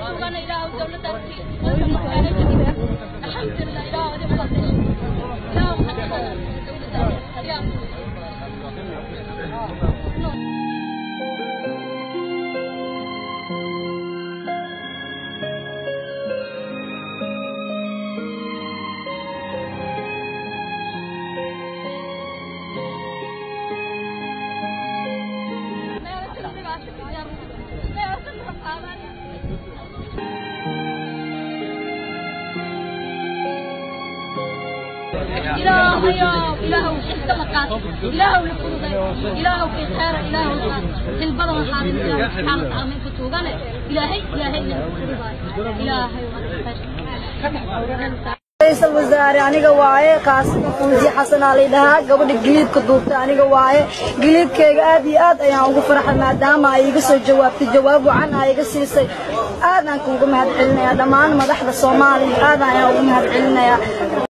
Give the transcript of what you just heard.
Tuugana Ilaahu dowladda alxamdulilah Ilaahu adi fadlish Ilaahu dowladda إلهي حتى مقاس إلهي لفرضي إلهي في خير إلهي البلد حامل إلهي سبحانه وتعالى من كتوبنا إلهي إلهي إلهي. Ra'iisul wasaare aniga waaye qaasida Fuuzi Xasan Ali dhahaa gabadha giliibka duubtay aniga waaye giliibkayga aad iyo aad ayaan ugu farxay maadaama ay iga soo jawaabtay jawaab wacan ay iga siisay aad aan kuugu mahad celinayaa dhammaan madaxda Soomaaliya aad ayaan ugu mahad celinayaa.